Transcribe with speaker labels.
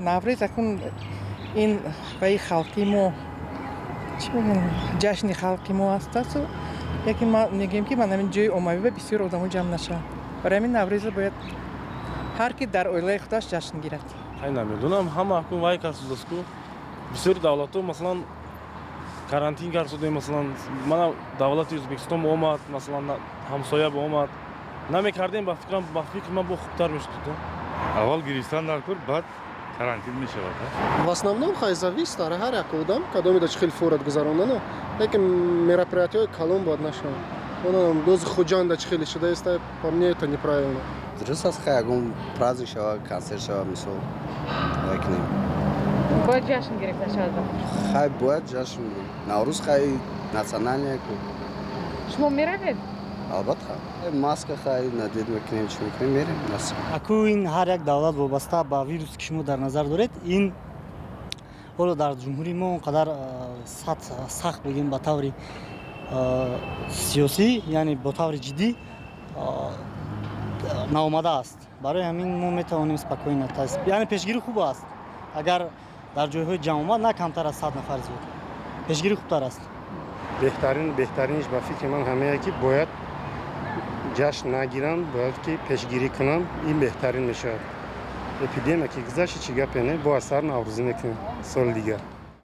Speaker 1: Наврӯз акун ин ваи халқи мо, чӣ мегӯям, ҷашни халқи мо астасу, лекин ма мегӯем, ки ман ҳамин ҷои оммавӣ ба бисёр одамо ҷамъ нашаванд. Барои ҳамин Наврӯзро бояд ҳар ки дар оилаи худаш ҷашн гирад.
Speaker 2: Хай, намедонам, ҳама акун вай карсудастку. Бисёри давлатҳо, масалан, карантин карсудем. Масалан, мана давлати Ӯзбекистон омад, масалан, ҳамсоя омад, намекардем, ба фикрам, ба фикри ман, бо хубтар мешуд.
Speaker 3: Аввал гирифтан дар кор, баъд карантин мешавад.
Speaker 4: В основном хай зависит дар ҳар як одам, кадомида чӣ хел форат гузарондану, лекин мероприятиҳои калон бояд нашаванд. Онам дози Хуҷанда чӣ хеле шудааст, по мне, это неправильно.
Speaker 5: Дуруст аст. Хай, ягон праздник шава, консерт шава, мисол, якнем.
Speaker 6: Бояд ҷашн гирифта шавад.
Speaker 5: Хай, бояд ҷашн. Наврӯз хай национальный ку.
Speaker 6: Шумо меравед?
Speaker 5: Албатта, маска хай надеть мекунем, чӣ мекунем, мерем, насиб.
Speaker 7: Аку ин ҳар як давлат вобаста ба вирусе, ки шумо дар назар доред, ин ҳоло дар ҷумҳурии мо он қадар сахт бигем, ба таври сиёсӣ, яъне бо таври ҷиддӣ наомадааст. Барои ҳамин мо метавонем спокойно, яъне пешгирӣ хуб аст. Агар дар ҷойҳои ҷамъомад на камтар аз 100 нафар зиёд, пешгирӣ хубтар аст.
Speaker 8: Беҳтарин, беҳтаринш, ба фикри ман, ҳамее ки бояд ҷашн нагиранд, бояд ки пешгирӣ кунанд, ин беҳтарин мешавад. Эпидемия ки гузашт, чӣ гапе не, бо аз сар наврӯзӣ мекунем соли дигар.